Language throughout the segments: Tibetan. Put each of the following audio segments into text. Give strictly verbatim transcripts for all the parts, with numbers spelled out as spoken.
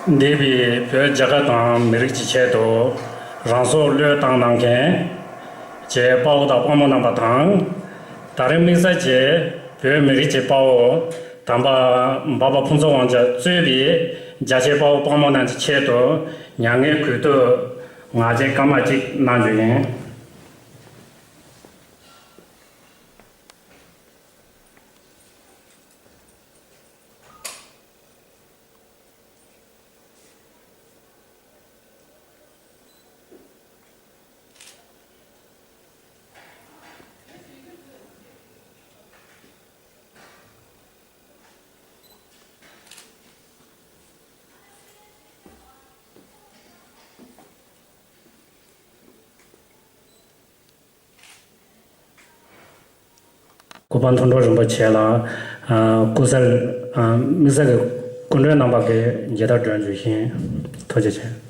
འདས་པའི་བོད་རྒྱ་གར་དང་མི་རིགས་ཀྱི་ཆེད་དུ་རང་སྲོག་བློས་བཏང་གནང་མཁན་བཅས་དཔའ་བོ་དང་དཔའ་མོ་རྣམ་པ་དང་། ད་རིང་དམིགས་བསལ་གྱིས་བོད་མི་རིགས་ཀྱི་དཔའ་བོ་དམ་པ་འབའ་པ་ཕུན་ཚོགས་དབང་རྒྱལ་གཙོས་པའི་རྒྱ་ཆེའི་དཔའ་བོ་དཔའ་མོ་རྣམས་ཀྱི་ཆེད་དུ་མྱ་ངན་གུས་འདུད་ངག་བཅད་སྐར་མ་གཅིག་གནང་རྒྱུ་ཡིན། སྐུ་པར་མཐོང་གྲོལ་རིན་པོ་ཆེ་ལ། ཨ། སྐུ་གསར། ཨ། དམིགས་བསལ་གྱི་སྐུ་མགྲོན་རྣམ་པ་གིས་མཇལ་དར་སྒྲོན་རྒྱུ་ཡིན། ཐུགས་རྗེ་ཆེ།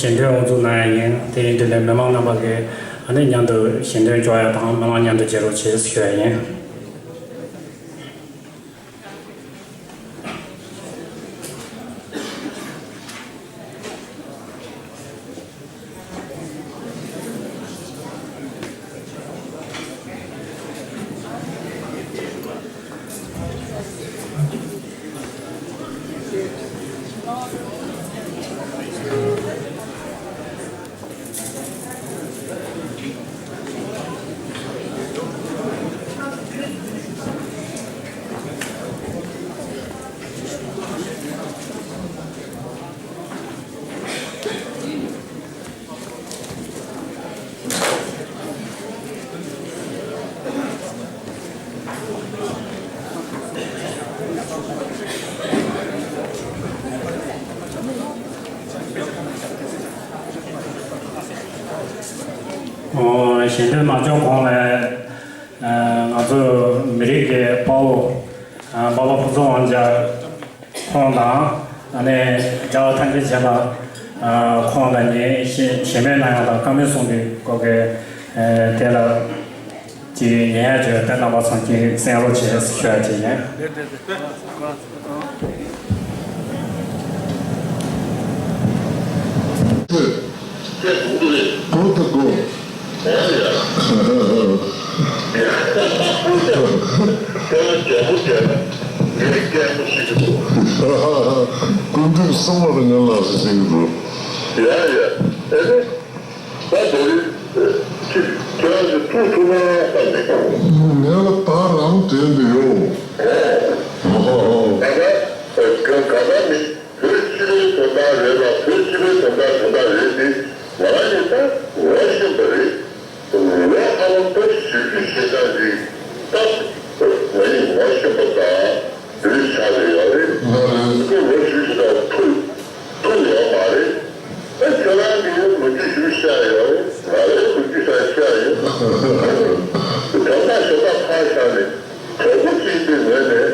ཞལ་འདོན་དབུ་འཛུགས་གནང་ཡ་ཡིན། དེ་ཡིན་དུས་ནས་མི་མང་རྣམ་པ་གིས་ཨ་ནི་མཉམ་དུ་ཞལ་འདོན་སྐྱོར་ཡ་དང་མི་མང་མཉམ་དུ་མཇལ་རོགས་བྱེད་ཞུ་ཡ་ཡིན། ཞལ་འདོན་མ་འཇོག་གོང་ལ། ང་ཚོ་མི་རིགས་ཀྱི་དཔའ་བོ་འབའ་པ་ཕུན་ཚོགས་དབང་རྒྱལ་ཁོང་དང་། ཨ་ནི་རྒྱལ་བ་ཐམས་ཅད་མཁྱེན་པ་ཁོང་དང་ངས་བཞེས་མོལ་གནང་ཡག་དང་བཀའ་མོལ་གསུང་དུས་སྐོར་གྱི་དེ་ལ་ཅིག་ཉན་ཡག་བྱོས་ཏེ་རྣམ་པ་ཚང་གིས་གསན་རོགས་བྱེད་ཞུ་ཡག་ཅིག་ཡིན། ཁོ་ཐུག་གོ། སྐུ་མདུན་གསུང་བར་ངལ་ལགས་སུ་ཞིག་འདུག་ཡ་ཡ། ཨེ་རེད། ད་དེ་རིང་ཁྱེད་རང་གི་ཐུགས་ཐུགས་ན་བསམ་ནས། ངས་ལ་ད་རང་དྲན་འདི་ཡོད། ཨོ། ད་ལྟ་ག་ག་ད་ནི། བོད་སྤྱི་པའི་དོན་དག་རེད་ལ། བོད་སྤྱི་པའི་དོན་དག་དོན་དག་རེད་དེ། ང་རང་ཡིན་ད་ངོ་ཤེས་པ་རེད། ལོ་ཨ་ལོ་ད་བཞི་བཅུ་ཞེ་གྲངས་ཅིག་ད་ང་ཡིས་ངོ་ཤེས་པ་དང་དེ་རིགས་ཆགས་བསྡད་ཡོད་རེད། ང་རང་ཚོ་ལོ་བཞི་བཅུ་ཞེ་གྲངས་ཐུག་ཐུག་ཡོད་མ་རེད། ད་ཁྱེད་རང་གིས་ལོ་རྒྱུས་ཞིག་བཤད་ཡོད་རེད། ང་རའི་ལོ་རྒྱུས་ཤ་ཤ་ཡོད། དོན་དག་ཞེ་དྲག་ཕར་བཞག་ནས། གྲོགས་པོ་གཅིག་ཡིན་པའི་ངོས་ནས་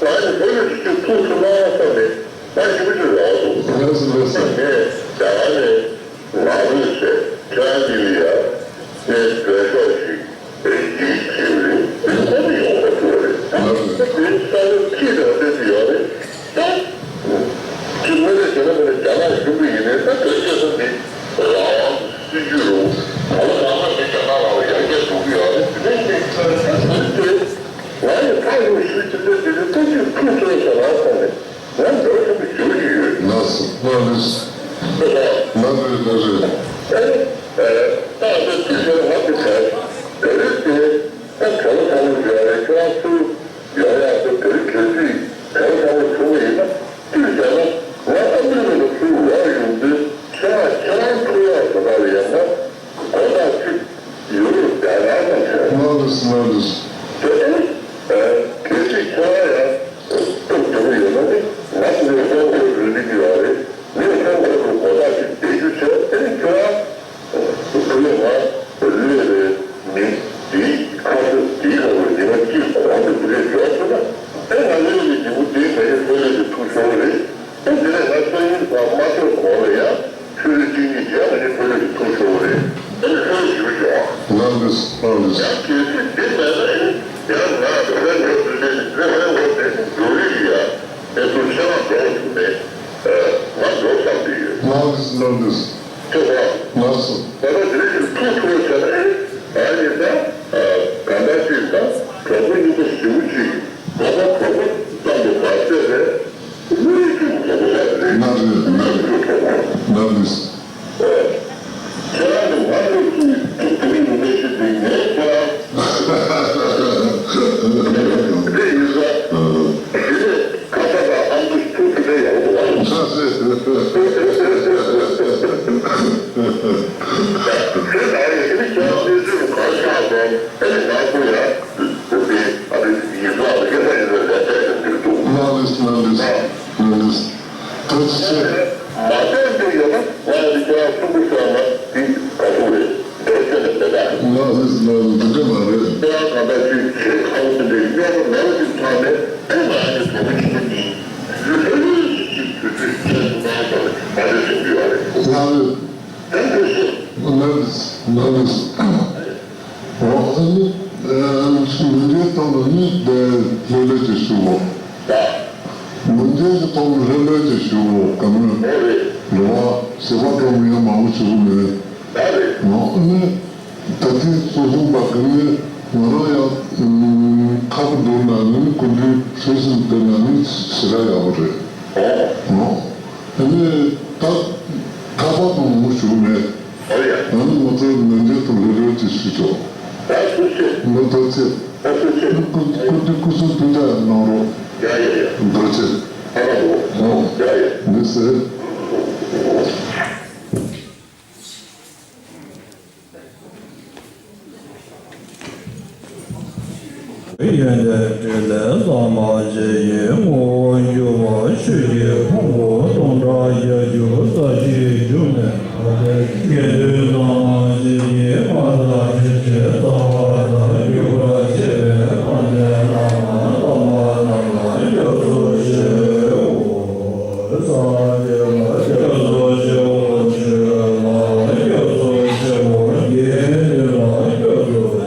ང་ནི་བོད་ལ་ཅིག་ཐུགས་སུ་སྣང་བ་བསམ་ནས་ང་ཞེ་པོ་ཅིག་རག་འདུག་ངས་རྒྱ་གར་ནས་ང་རུས་བྱས་ཁྱེད་རང་གཉིས་ལ་ཡ་ངས་མཛད་ཤོག་ཅིག་ཡིད་ཆེས་རེད། དེ་ཁོ་ནས་ཡོང་བ་ཐུབ་པ་རེད། ད་དེ་ས་བོན་ཁྲིད་དང་བསྟན་གྱི་ཡོད་རེད། ད་ཅི་མི་རེ་བྱས་ན་མི་རེ་རྒྱ་ནག་གཞུང་གི་ཡིན་ནའི་ད་དོལ་རྒྱལ་ས་འདི་རང་དབང་སྲིད་ཇུས་རུ་ག་ལ་གང་ལ་དེ་རྒྱ་ནག་རང་ལ་ཡར་རྒྱས་འགྲོ་གི་ཡོད་རེད། དེ་ནས་ནི་ད་དོལ་རྒྱལ་ང་ཡི་ཕ་ཡུལ་ཞིག་དེ་འདྲ་དེ་འདྲ་ལྟ་ཅི་ཐུགས་ཚོད་ས་རང་སོང་ནས་ང་འགྲོ་ཐུབ་པའི་ཞུ་ཞུ་ཡོད། ལགས་སོ། ལགས་རེད། ལགས་རེད། ལགས་རེད། ཨེ་ཨེ་ད་ཨ་ད་ཅི་ཟེར་ང་དེ་ད་དོལ་རྒྱལ་དེ་ད་ག་ལ་གང་ལ་ཡོད་རེད། ཁྱོད་རང་ཚོ། ཡང་ཡང་དུ་དེར་གལ་སྲིད་གང་ལྟར་བྱུང་བ་ཡིན་ན། དུས་ཀྱང་ན་ང་ཨ་མི་རི་ཀ་ལ་ཚུར་ལོག་ཡོང་དུས་ཁྱེད་རང་ཁྱེད་རང་ཐུག་ཡག་དེ་དག་ལ་ཡང་ན་གོ་རྟོགས་ཅིག་ཡོད་རྒྱ་ནག་ནང་ཁྱེད་རང་། ལགས་རེད། ལགས་རེད། དེ་ནས་གལ་སྲིད་ཁྱེད་རང་ཡང་སྟོབས་ཆེན་པོ་ཡོད་ན་ནི་ང་ཚོའི་ཧོང་ཀོང་རུ་ལི་གི་ཡོད་རེད། ངས་ཧོང་ཀོང་རུ་གོ་རྟོགས་ཅིག་སྤེལ་རྒྱུ་བྱས། དེ་ནས་ཁྱེད་རང་བུ་ལས་ང་བུ་ལས་རེད། མི་དེའི་ཁ་ཤས་དེའི་ཁ་ལ་ཉི་མ་གཅིག་གོང་དུ་བུ་ལས་འཇོག་ཐུབ་ན། ཨེ་ང་ལས་ཀྱི་ཉིན་མོ་དེའི་ང་ཡི་བུ་ལས་ཀྱི་ཐུག་ཤོར་བ་རེད། ཨེ་དེ་ནས་ང་སང་ཉིན་བར་མ་ཐོན་གོང་ལ་ཡང་ཆུ་ཚོད་གཅིག་གཉིས་རྗེས་ང་ཡི་བུ་ལས་ཀྱི་ཐུག་ཤོར་བ་རེད། ཨེ་ཁ་ལ་ཞུ་ཞོག་ལགས་འདུག་ལགས་འདུག་ཡང་གལ་སྲིད་དེ་མེད་ན་ཨེ་ཡང་ང་ཧོན་གོ་དུས་ཆེན་ནི་ཧོན་གོ་དེ་འགྲོ་ཡི་ཡ། ཨེ་ཚུར་ཁྱེད་རང་འགྲོ་བྱུང་ནས་ང་འགྲོ་བསམ་གྱི་ཡོད། ལགས་འདུག་ལགས་འདུག་ཐུགས་ཁག་ལགས་སོ། ད་ལྟ་དེ་རིང་གི་ཐུགས་ཐུགས་བྱས་ན་ཨེ། ང་ཡིན་ད། གང་ལྟར་ཅིག་ད་གྲོགས་པོ་གཉིས་པོ་ཞེ་པོ་ཅིག་གྲོགས་པོ་གྲོགས་པོ་ཙམ་དུ་མ་ཟད་པའི་བློ་ཡིད་ཀྱི་གྲོགས་པོ་ལ་རེད། ང་རེད། ང་རེད། ང་རེད། ཁྱེད་རང་གི་ང་ཚོ་ཚུར་ཐུག་ཐུག་གི་མི་ཤེས་དེ་ངས་ཁྱེད་རང་དེ་ཡིན་ས། དེ་ནས་ཁ་ས་དང་ཨ་མདོ་ཐུག་ཐུག་ནས་ཡོང་འདུག་བ། ཁ་ས། ཁྱེད་རང་ཡིན་ནི་ཁྱེད་རང་གནས་ཚུལ་ག་རེ་ཆགས་སོང་། ཨེ་ནི་ང་ཚོ་ཡང་དེ་ཨ་རི་ཡིག་ཚང་ལ་སྐད་ཆ་འདིར་འདུག་ལགས་རེད། ལགས་རེད། ལགས་རེད། ཐུགས་རྗེ་ཆེ། མ་བསྟན་དེ་ཡོད་ན་ང་ཡང་ཁྱེད་རང་ཐུག་གི་སོང་ན་དེ་ག་ཚོད་རེད། འདོད་ཆེ་ནས་མེད་ད། ལགས་རེད། ལགས་རེད། འདི་འདྲ་མ་རེད། ཁྱེད་རང་གང་ལྟར་ཅིག་བྱེད་ཁག་པོ་དེ་འདྲའི་གཡོ་བ་མེད་པ་ཞིག་མཐོང་ནས་ཨེ་ང་ཡང་གྲོགས་པོ་གཅིག་པོ་གཉིས་ལྷོད་ལྷོད་ཅིག་དུས་ཚོད་སྐྱེལ་སོང་ན་བསམ་ནས་མ་བསྡད་བཞིན་དུ་ཡོད་རེད། ལགས་རེད། ལགས་ལགས། འོ་ཨ་ནི་མི་འདྲའི་ཐོག་ལ་ནི་དེ་ལྷོད་ལྷོད་ཀྱིས་ཞུ་འོ། མི་འདྲའི་ཐོག་ལ་ལྷོད་ལྷོད་ཀྱིས་ཞུ་འོ། ག་མོས་རེ་བ་ཞེ་པོ་འགྲོ་མི་ཡང་མང་པོ་ཞུ་གི་མེད། འོ་ཨ་ནི། ད་ཐེངས་སོ་སོ་བ་གི་ནི་ང་རང་ཡང་ཁ་བ་འདུག་ན་ནི་སྐུ་མདུན་ཁྲོས་སེམས་དེ་ན་ནི་ཞེ་དྲག་ཡག་པོ་རེད། ཨོ། ཨ་ནི་ད་ཁ་པར་དང་མོ་ཞུ་མེད། ཨོ་ཡ། ཨ་ནི་ང་ཚོ་མི་འདྲ་དང་ལེ་ལོ་ཅིག་ཞུ་ཆོག་ད་སུ་ཆེ། ང་ད་ཚེ། ད་སུ་ཆེ། སྐུ་སྐུ་དུས་སྐུ་གསུང་ཐུགས་རྟགས་གནང་རོགས། ཡ་ཡ་ཡ། ད་ཚེ། ཨ་ལ་འོ། ཨོ། ཡ་ཡ། མི་ཟེར། ཡོན་ཏན་ཕྲིན་ལས་ཟབ་མོ་ཞིག་ཡིན། ངོ་བོ་འགྱུར་བ་ཆོས་ཀྱི་ཕུང་པོ་སྟོང་ཕྲག་བརྒྱད་ཅུ་རྩ་བཞིའི་རྒྱུ་ནི། དགེ་འདུན་ཟབ་མོ་ཞིག་ཡིན། མ་དག་ཐེག་ཆེན་རྩ་བ་དང་། རྒྱུད་པ་ཆེ་བའི་དཔལ་ལྡན་བླ་མ་དམ་པ་རྣམས་ལ་སྐྱབས་སུ་མཆིའོ། སངས་རྒྱས་ལ་སྐྱབས་སུ་མཆིའོ། ཆོས་ལ་སྐྱབས་སུ་མཆིའོ། དགེ་འདུན་ལ་སྐྱབས་སུ།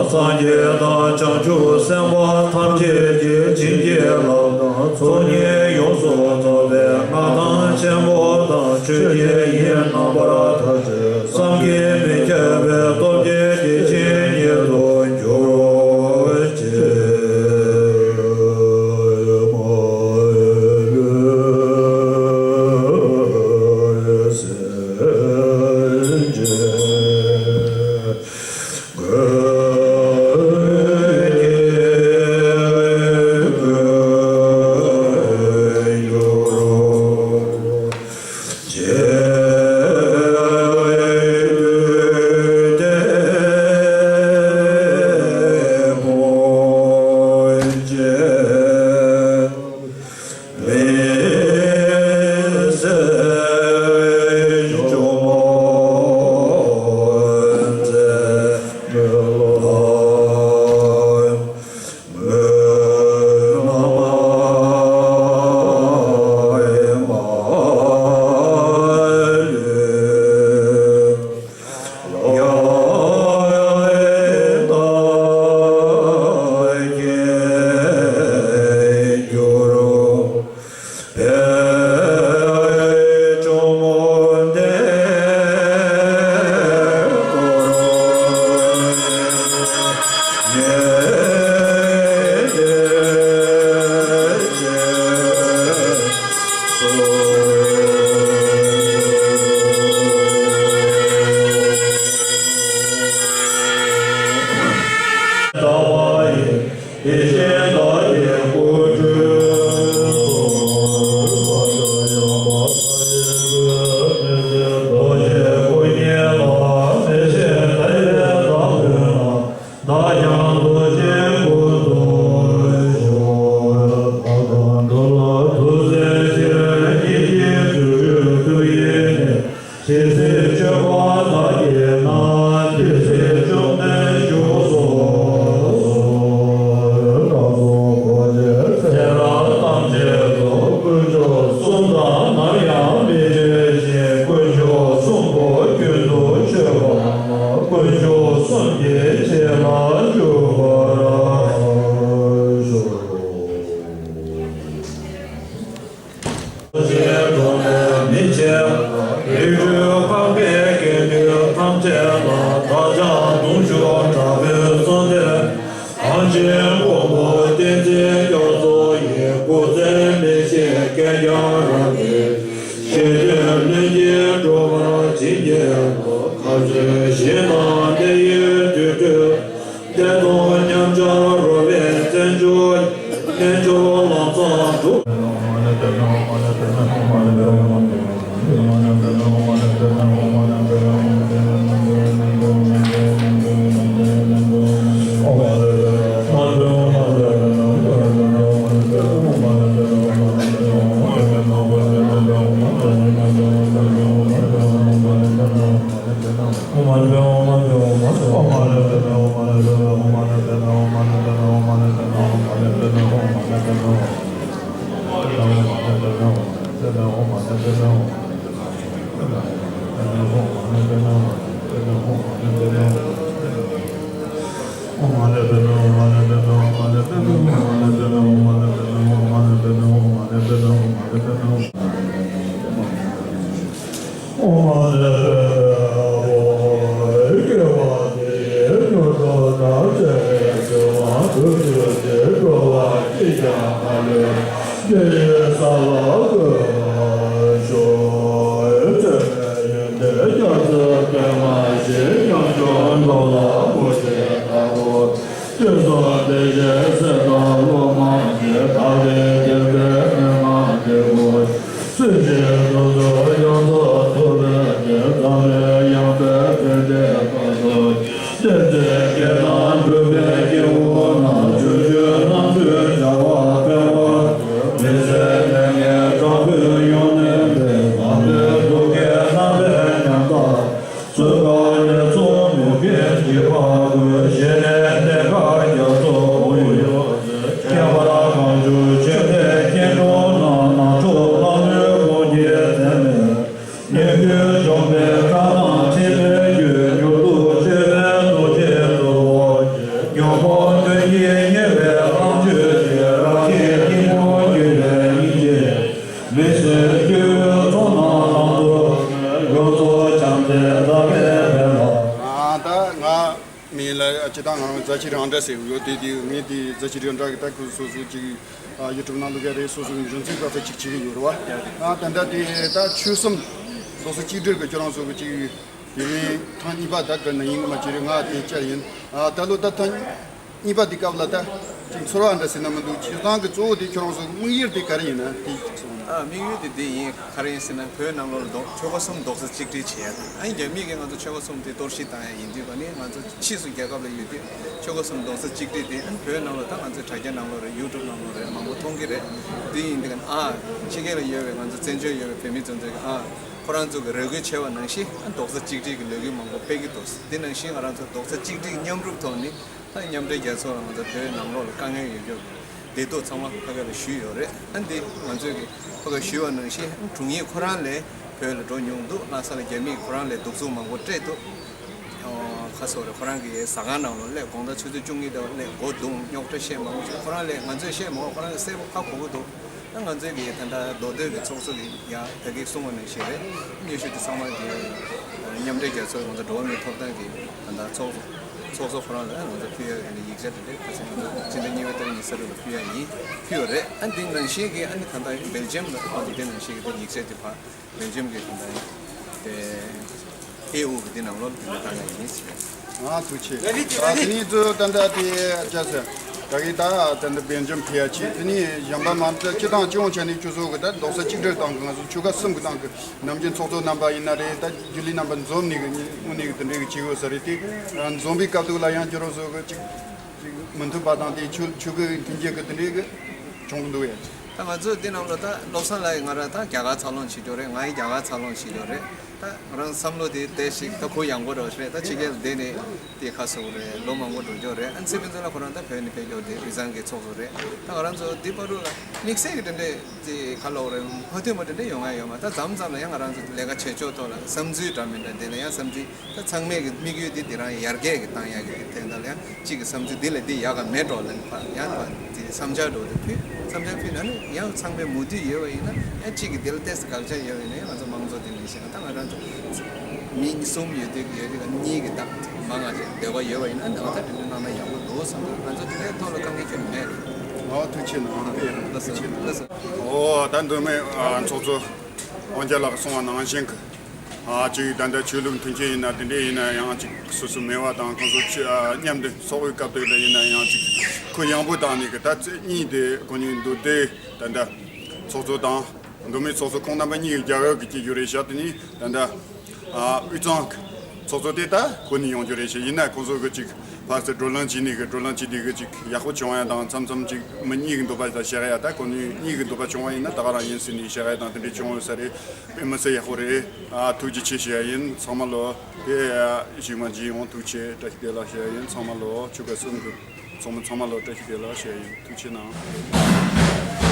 སངས་རྒྱས་དང་བྱང་ཆུབ་སེམས་དཔའ་ཐམས་ཅད་ཀྱིས་བྱིན་གྱིས་བརླབས་དང་ཚོགས་གཉིས་ཡོངས་སུ་རྫོགས་པའི་མངའ་ཐང་ཆེན་པོ་དང་། ཆོས་ཀྱི་དབྱིངས་རྣམ་པར་ཐར་ཅིང་བསམ་གྱིས་མི་ཁྱབ་པའི་སྟོབས་ཀྱི་བདེ་ཆེན་ཉིད་དུ་གྱུར་ཅིག་བདག་ཀྱང་རྡོ་རྗེའི་སྐུ་མདོག་ཕྱོགས་མཐའ་དང་འགྲོ་ལ་ཐུགས་བརྩེ་ཆེར། སྙིང་རྗེའི་སྤྲུལ་སྐུ་ཐུགས་ཡེ་ནས། ཇི་སྲིད་སྤྱོད་པ་བདག་གིས་གནང་། དེ་སྲིད་བཅོམ་ལྡན་བཞུགས་སུ་གསོལ། ཨ། ད་ང་མིང་ལ་སྤྱིར་བཏང་ང་རང་རྫ་ཆེན་རི་ཨང་འདྲ་ཟེར་གྱི་ཡོད། དེ་དེ་ངས་དེ་རྫ་ཆེན་རི་ཨང་འདྲ་གི་ད་ཁོ་སོ་སོ་ཅིག་ཨ་ཡུ་ཊུབ་ནང་བླུག་གི་རེད། སོ་སོ་གི་གཞུང་ཚིག་པ་ཚོ་ཅིག་བྱེད་ཀྱི་ཡོད་རེད་བ། ཨ་ད་ལྟ་དེ་ད་ཆོལ་གསུམ་རྡོག་རྩ་གཅིག་སྒྲིལ་གྱི་ཁྱོད་རང་ཚོ་གི་ཅིག་དེ་རིང་ཐེངས་གཉིས་པ་ད་ག་ན་ཡིན་གི་མ་བྱེད་རེད། ང་དེ་བཅར་ཡིན། ཨ་ད་ལོ་ད་ཐེངས་གཉིས་པ་དེ་སྐབས་ལ་ད་ཅིག་ཚོར་བ་འདྲ་ཟེར་ན་མི་འདུག་སྤྱིར་བཏང་གི་གཙོ་བོ་དེ་ཁྱོད་རང་ཚོ་གི་དམིགས་ཡུལ་དེ་ག་རེ་ཡིན་ན་དེ་ཅིག་གསུངས་ན། ཨ་དམིགས་ཡུལ་དེ་དེ་ཡིན། ག་རེ་ཡིན་ཟེར་ན་བོད་ནང་ལོགས་ལ་རྡོག་ཆོལ་ཁ་གསུམ་རྡོག་རྩ་གཅིག་སྒྲིལ་བྱེད་ཡ་དང་། ཨ་ནི་རྒྱ་མི་གིས་ང་ཚོ་ཆོལ་ཁ་གསུམ་དེ་གཏོར་བཤིག་བཏང་ཡ་ཡིན་དུས་ག་ནི་ང་ཚོ་ཕྱིས་སུ་རྒྱལ་ཁབ་ལ་ཡོད་དུས་ཆོལ་ཁ་གསུམ་རྡོག་རྩ་གཅིག་སྒྲིལ་དེ་ཨ་ནི་བོད་ནང་ལོགས་ད་ང་ཚོའི་དྲ་རྒྱ་ནང་ལོགས་རེད། ཡུ་ཊུབ་ནང་ལོགས་རེད། མང་པོ་མཐོང་གི་རེད། དེ་ཡིན་དུས་ག་ནི་ཨ་ཕྱི་རྒྱལ་ལ་ཡོད་པའི་ང་ཚོ་བཙན་བྱོལ་ཡོད་པའི་བོད་མི་ཚོ་ཚོས་ཨ་ཁོ་རང་ཚོ་གི་རེ་སྐུལ་བྱས་པ་ནང་བཞིན་ཨ་རྡོག་རྩ་གཅིག་སྒྲིལ་གྱི་ལས་འགུལ་མང་པོ་སྤེལ་གྱི་འདུག་དེ་ནང་བཞིན་ང་རང་ཚོ་རྡོག་རྩ་གཅིག་སྒྲིལ་མཉམ་རུབ་ཐོག་ནས་ད་མཉམ་འབྲེལ་རྒྱལ་ཚོགས་ལ་ང་ཚོ་བོད་ནང་ལོགས་ལ་དཀའ་ངལ་ཡོད་རྒྱུ་གི་བདེ་སྡུག་ཚང་མ་ཕ་གི་ལ་ཞུས་ཡོད་རེད། ཨ་འདི་ང་ཚོས་ཀྱི་ཕ་གི་ཞུས་པ་ནང་བཞིན་དྲུང་ཡིག་ཁོ་རང་ལས་བོད་ལ་འགྲོ་མྱོང་འདུག་ལྷ་ས་ལ་རྒྱ་མིས་ཁོ་རང་ལས་གདུག་རྩུབ་མང་པོ་སྤྲད་འདུག་ཁ་སོ་རེ་ཁོ་རང་གི་ཟ་ཁང་ནང་ལ་སླེབས། དགོང་དག་ཆུ་ཚོད་བཅུ་གཉིས་དང་སླེབས། སྒོ་རྡུང་རྙོག་དྲ་བཤད་མང་པོ་བྱས། ཁོ་རང་ལས་ང་ཚོས་བཤད་མ་དགོས། ཁོ་རང་གི་གསལ་པོ་ཁ་གོ་གི་འདུག་ད་ང་ཚོའི་གི་ད་ལྟ་མདོ་སྟོད་ཀྱི་ཚོགས་གཙོ་གི་ཡ་ད་གིན་གསུངས་པ་ནང་བཞིན་རེད། སྙན་ཞུ་དེ་ཚང་མ་གི་མཉམ་འབྲེལ་རྒྱལ་ཚོགས་ང་ཚོ་འགྲོ་བ་མིའི་ཐོབ་ཐང་གི་ད་ལྟ་ཚོགས་ཚོགས་གཙོ་ཁོ་རང་ལ་ང་ཚོ་ཕུལ་ཡ་གི་ཡིག་ཆ་དེ་འདྲ་ཁ་སང་ང་ཚོ་སྤྱི་ཟླ་གཉིས་པའི་ཏ་རིག་ཉི་ཤུ་རྩ་དྲུག་ལ་ཕུལ་ཡ་ཡིན། ཕུལ་ཡོད་རེད། ཨ་འདི་ནང་བཞིན་གི་ཨ་ནི་ད་ལྟ་སྦེལ་ཇམ་ལ་ཨ་ནི་དེ་ནང་བཞིན་གི་ད་ཡིག་ཆ་དེ་ཕར་སྦེལ་ཇམ་གི་ད་ལྟ་དེ་ཨེ་ཨུ་གི་དེ་ནང་ལོགས་ལ་དེ་འདྲ་བཏང་ཡ་ཡིན་ཟེར། ཨ་ཐུགས་རྗེ་ཆེ། ཨ་དེ་ནས་ཚོ་ད་ལྟ་དེ་ཅག་ཟེར། ད་གི་ད་ད་ལྟ་སྦེལ་ཇམ་ཕེབས་ཡ་ཆེ། དེ་ནས་གཞན་པ་མ་ཚད་སྤྱིར་བཏང་སྤྱི་ཡོངས་ཆ་ནས་ཁྱོད་ཚོ་གི་ད་རྡོག་རྩ་གཅིག་སྒྲིལ་དང་གི་ང་ཚོ་ཆོལ་ཁ་གསུམ་གི་ནང་གི་ནམ་རྒྱུན་ཚོགས་གཙོ་རྣམ་པ་ཡིན་ན་རེད། ད་རྒྱུན་ལས་རྣམ་པ་འཛོམས་ནས་གི་དངོས་གནས་གི་དེ་འདྲའི་གི་བྱེད་དགོས་ས་རེད། དེ་འཛོམས་པའི་སྐབས་དུ་ལ་ཡང་ཁྱོད་རང་ཚོ་གི་ཅིག་ཅིག་མི་མཐུན་པ་དང་དེ་ཆོས་ཆོས་ཀྱི་མཐུན་རྐྱེན་གྱི་དེ་འདྲའི་གི་བྱུང་གི་འདུག་ཡ། ད་ང་ཚོ་འདི་ནང་ལོ་ད་བློ་བཟང་ལགས་ང་རང་ད་རྒྱ་གར་འཚར་ལོངས་བྱེད་རྒྱུ་རེད། ང་ཡི་རྒྱ་གར་འཚར་ལོངས་བྱེད་རྒྱུ་རེད། ད་ང་རང་བསམ་བློ་དེ་བདེ་ཞིག་ད་ཁོ་ཡང་སྒོ་རོགས་རེད། ད་ཕྱི་རྒྱལ་བསྡད་ནས་དེ་ཁ་སོ་རེད། ལོ་མང་པོ་འགྲོ་རྒྱུ་རེད། ཨ་ཚེ་ཕུན་ཚོགས་ལགས་ཁོ་རང་ད་བོད་ནས་ཕེབས་རྒྱུ་དེ་དབུས་གཙང་གི་ཚོགས་གཙོ་རེད། ད་ང་རང་ཚོ་འདི་བར་དུ་ལ་དམིགས་བསལ་གྱི་དེ་འདྲས་དེ་ག་ལབ་དགོས་རེད། མ་མཐུན་པ་དེ་འདྲས་ཡོང་ང་ཡོད་མ། ད་མཚམས་མཚམས་ལ་ཡང་ང་རང་ཚོ་ལས་ཀ་བྱེད་ཕྱོགས་ཐོག་ལ་བསམ་ཚུལ་འདྲ་མི་འདྲ་དེ་ལ་ཡང་བསམ་ཚུལ། ད་ཚང་མས་ཀྱི་དམིགས་ཡུལ་འདི་འདི་རང་ཡར་རྒྱས་ཀྱི་བཏང་ཡག་གི་དེ་དོན་དག་ལ་ཡང་གཅིག་གི་བསམ་ཚུལ་འདི་ལས་འདི་ཡག་ག་མེད་འགྲོ་ལབ་ནས་ཕར་ཡང་ཕར་དེ་བསམ་འཆར་འགྲོ་དེ་ཕུལ། བསམ་འཆར་ཕུལ་ན་ནི་ཡང་ཚང་མས་མོས་མཐུན་ཡོད་པ་ཡིན་ན་ཡང་གཅིག་གི་དེ་ལ་ཏོག་ཙམ་དགག་བྱ་ཡོད་པ་ཡིན་ན་ཡང་ང་ཚོ་དམངས་གཙོ་དེ་ལས་གཞན་ད་ང་རང་ཚོ་མི་གསུམ་ཡོད་དུས་ཡོད་དུས་གཉིས་ཀྱི་ད་མང་ང་ཅིག་འདོད་པ་ཡོད་པ་ཡིན་ན་ད་ང་ད་དེ་འདྲ་གནང་ན་ཡག་པོ་འདུག་བསམ། ང་ཚོ་དེ་འདྲའི་ཐོག་ལ་དཀའ་ངལ་ཁྱོན་ནས་མེད། ཨོ་ཐུགས་རྗེ་གནང་། ཨོ་ཐུགས་རྗེ་གནང་། ཨོ་ད་མདོ་སྨད་ཚོགས་གཙོ་དབང་རྒྱལ་ལགས་གསུངས་པ་ནང་བཞིན་གྱི། ཨ་ཅིག་ད་ལྟ་ཆོས་ལུགས་མཐུན་རྐྱེན་ཡིན་ན་དེ་འདྲས་ཡིན་ན་ཡང་ཅིག་སོ་སོ་མེད་པ་དང་ཁོང་ཚོ་ཆོས་ཨ་མཉམ་དུ་ཚོགས་པའི་སྐབས་དེ་ལ་ཡིན་ན་ཡང་ཅིག་ཁོ་ཡངས་པོ་བཏང་ནས་གི་ད་རྩེ་གཉིས་དེ་ཁོ་གཉིས་མདོ་སྡེ་ད་ལྟ་ཚོགས་གཙོ་དང་མདོ་སྨད་ཚོགས་གཙོ་ཁོང་རྣམ་པ་གཉིས་ཀྱི་རྒྱབ་ཡོལ་གྱི་སྐྱེ་རྒྱུ་རེད་ཤག་དེ་ནི་ད་ལྟ་ཨ་དབུས་གཙང་གི་ཚོགས་གཙོ་དེ་ད་ཁོ་ནས་ཡོང་རྒྱུ་རེད་ཤག་ཡིན་ན་ཁོང་ཚོ་གི་ཅིག་ཕར་ཚུར་བགྲོ་གླེང་བྱས་ནས་གི་བགྲོ་གླེང་བྱས་དེ་གི་ཅིག་ཡག་པོ་བྱུང་ཡ་དང་མཚམས་མཚམས་ཅིག་མི་གཉིས་ཀྱི་འདོད་པ་ལ་བཞག་ཡ་ད་ཁོ་ནི་གཉིས་ཀྱི་འདོད་པ་བྱུང་བ་ཡིན་ན་ད་ག་རང་ཡིན་ཟེར་ནས་བཞག་ཡ་དང་དེ་འདྲས་བྱུང་ཡོད་ས་རེད། དཔེ་མི་སྲིད་ཡག་པོ་རེད། ཨ་ཐུགས་རྗེ་ཆེ་ཞུ་ཡ་ཡིན་ཚང་མ་ལོ། དེ་ཞིག་མ་བརྗེད་ཡོང་ཐུགས་རྗེ་ཆེ་བཀྲ་ཤིས་བདེ་ལེགས་ཞུ་ཡ་ཡིན་ཚང་མ་ལོ་ཆོལ་ཁ་གསུམ་གི་ཚོགས་མི་ཚང་མ་ལོ་བཀྲ་ཤིས་བདེ་ལེགས་ཞུ་ཡ་ཡིན་ཐུགས་རྗེ་ཆེ་གནང་།